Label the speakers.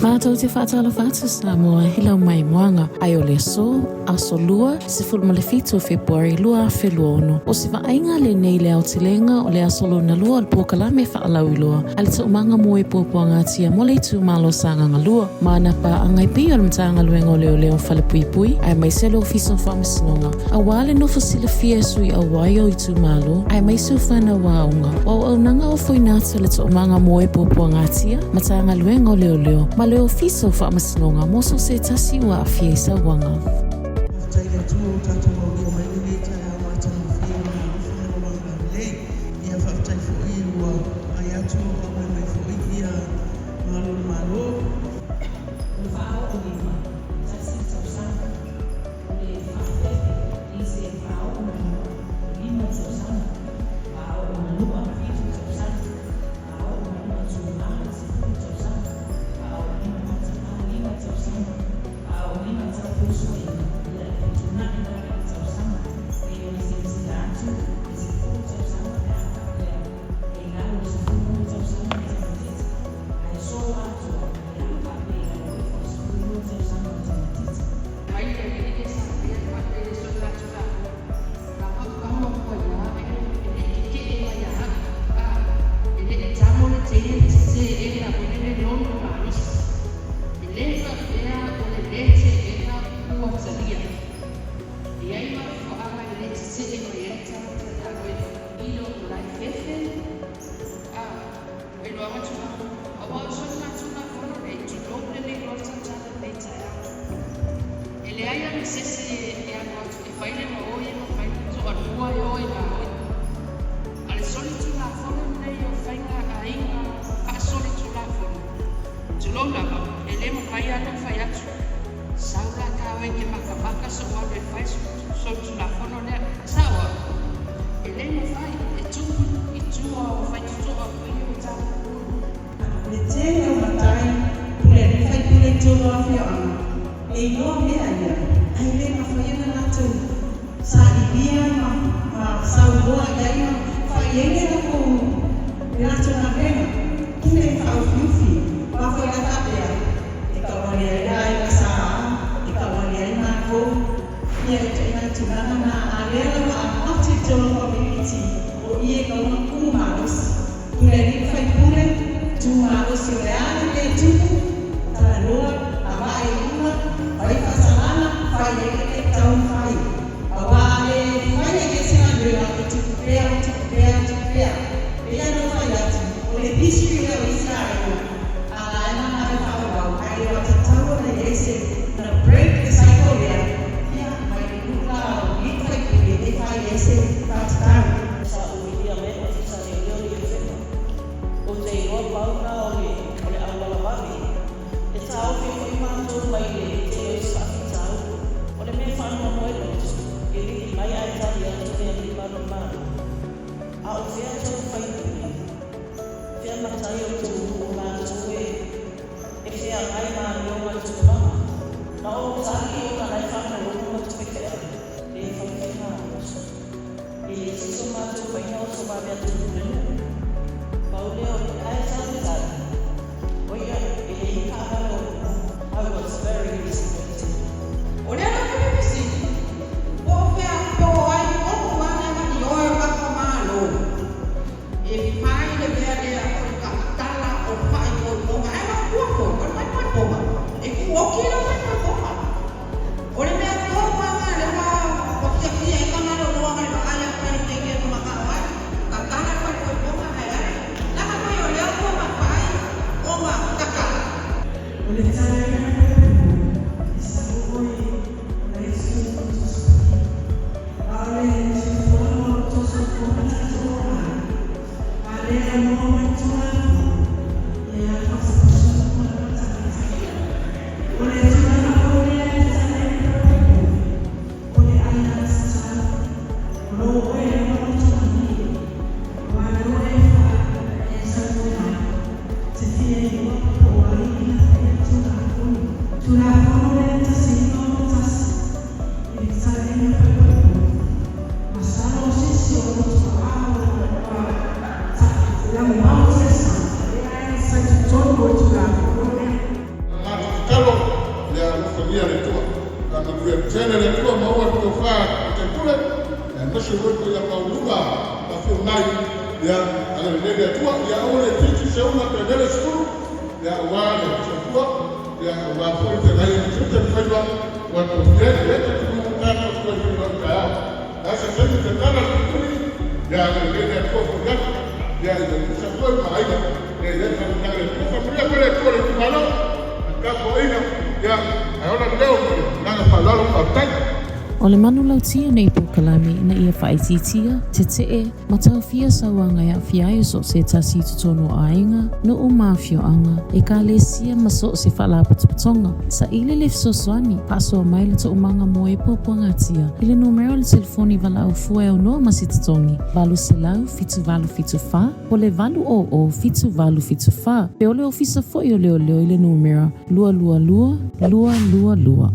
Speaker 1: Matou te faatalofa atu Samoa i lau maimoaga ae o le aso, aso Lua, 17 o Fepuari 2026. O se vaaiga lenei i le aotelega o le aso lona lua o le polokalame faalauiloa a le Toomaga mo e Puapuagatia mo le itumalo o Sagaga 2 ma ana paaga e pei o le Matagaluega o Leoleo Falepuipui aemaise le Ofisa o Faamasinoga aua le nofo silafia e sui auai o itumalo aemaise o fanau aoga o auaunaga ofoina atu a le Toomaga mo e Puapuagatia, Matagaluega o Leoleo ma le Ofisa o Faamasinoga mo so o se tasi ua aafia i sauaga.
Speaker 2: Faafetai i le Atua ua tatou aulia mai lenei taeao matagofie i Lona alofa ma Lona agalelei. Ia faafetai foi ua vaai atu ua auai mai foi ia Malu o le Malo.
Speaker 3: O le faaoo lima, tasi tausaga. O le faafefe i se faaoo ma lima tausaga. Faaoo manua 7 tausaga. Faaoo manua tumā 10 tausaga. Faaoo lima matapā 5 tausaga. Faaoo lima taupuusuaina ia e fetuunai la i tausaga. Pei ona silasila atu e 10 tausaga pe a faapea e i lalo o le 16 tausaga le tamaitiiti. Ae solo atoa pe a faapea e i lalo ifo o le 12 tausaga le tamaitiiti.
Speaker 4: Mai le alii le sa faia le faapea i le soligatulafono, a o au e le i tetee mai ia au, a e le i tamo le teine le teteena foi lele logo malosi. E le faapea o le lē teena ua talia. E i ai mafuaaga e le tetee mai ai le tagata ia oe i lo o la e fefe a o iloaga tulafono. Aua o le soligatulafono nei, tulou lenei loa le tautala i lenei taeao. E leai lava se isi e alu atu e fai le ma oe ma fai le toalua e o ma oe. A le solitulafono lenei o faiga aiga faasolitulafono, tulou lava, e le mafai lava ona fai atu. Sau la ta oe ke makamaka so'u alu e fai solitulafono lea. Sao au, e le mafai e tupu i tua o faitotoa foi o tatou.
Speaker 5: Le tele o matai, pule alii ma faipule i totonu o afioaga, e iloa mea ia, ae le mafai ona latou sailia ma saunoa i ai ma fai ai le latou galuega. Pule ma faaufiufi aua foi a faapea e taualia ai le aiga sa, e taualia ai matou ia ituaiga tulaga na. A lea la ua amata i totonu o community o i e tatau ona tu malosi pule alii ma faipule, tu malosi. O le a le mea e tupu, talanoa, avae i luma, fai faasalaga, fai ai le mea e tatau ona fai, aua a le faia i ai se galuega, e tupu pea, tupu pea, tupu pea. Pei ona ou fai atu, o le history lea o isi aiga a la e manao e faaauau, ae ua tatau ona i ai se na break le cycle lea ia mai le nuu la o alii ma faipule e fai ai se faatatau.
Speaker 6: Sa umilia mai le Ofisa Leoleo i Ofega. Ou te iloa pau na o le auala vave. E taofi foi matou mai le tele o isi faafitauli. O le mea faanoanoa i loto, e lili mai ae tali atu le alii ma le Malo. A o fea tou faipule? Fea matai o tou nuu o matou e feagai ma amioga tuvama? Na ou tali ona la e faalogologo ma tupefeau, le faifegaloto. E le isi so matou faiga o so vave atu le nuu. Pau lea o le ae talitali. O ia, e le i kaavale o nuu. I was very disappointed.
Speaker 7: O lea la le fesili, po o fea po o ai tonu lava na ioe o tatou Malo e fai le mea lea o le tautala o faaipoipoga. Ae manatua foi, o le faaipoipoga, e tuoti le faaipoipoga. O le mea tonu lava lea ua tiatia ai Tagaloa i le vaai atu ai i le taimi e manao ai, tatala le faaipoipoga ae ale. Laka mai o lea ua mafai ona tatala.
Speaker 3: O le tatalaina paepaepu'u e sauoe ona Iesu tosotosoia. A o le soifuaga o lo outou soifua ma tatou ola ai, a lea noa mai Tulafono, ia faasoasoa ma le matamata. O le tulaga foi lea e tatala ai le paepaepu'u, o le aiatatau, o lo o oe lava ma toalia, aua lea ua e e saunoa mai, te fia iloa po o ai na faia le Tulafono. Tulafono lea 1961 i le tatalaina paepaepu'u. Masalo o se isi o lo tuaa ua lagomau se sa lea e sa i totonu o le Tulafono lea.
Speaker 8: Tele le Atua maua le tofa i le Pule, aemaise foi paia maualuga o afio mai, ia agalelei le Atua, ia aua le itiiti se una pe lele se ulu, ia aua le soifua, ia aua foi le feagai ma tiute ma faiva ua tofia ai le tatou tatou faiva i taeao. Ae se taimi tatala le mulimuli, ia agalelei le Atua foi atu, ia i le Ofisa foi ma aiga, ia i ai faamanuiaga a le Atua. Faamanuia foi le Atua i le itumalo, ma le tapuaiga, ia ae ola le leo ma le agaga faaaloalo. Faafetai.
Speaker 1: O le manulauti o nei polokalame ina ia faaitiitia, tetee, ma taofia sauaga e aafia ai o so o se tasi i totonu o aiga, nuu ma afioaga, ekalesia ma so o se faalapotopotoga. Saili le fesoasoani, faasoa mai le toomaga mo e puapuagatia i le numera o le telefoni valaau fua e aunoa ma se totogi, 800 7874 po o le 800 7874, pe o le ofisa foi o leoleo i le numera 222 222.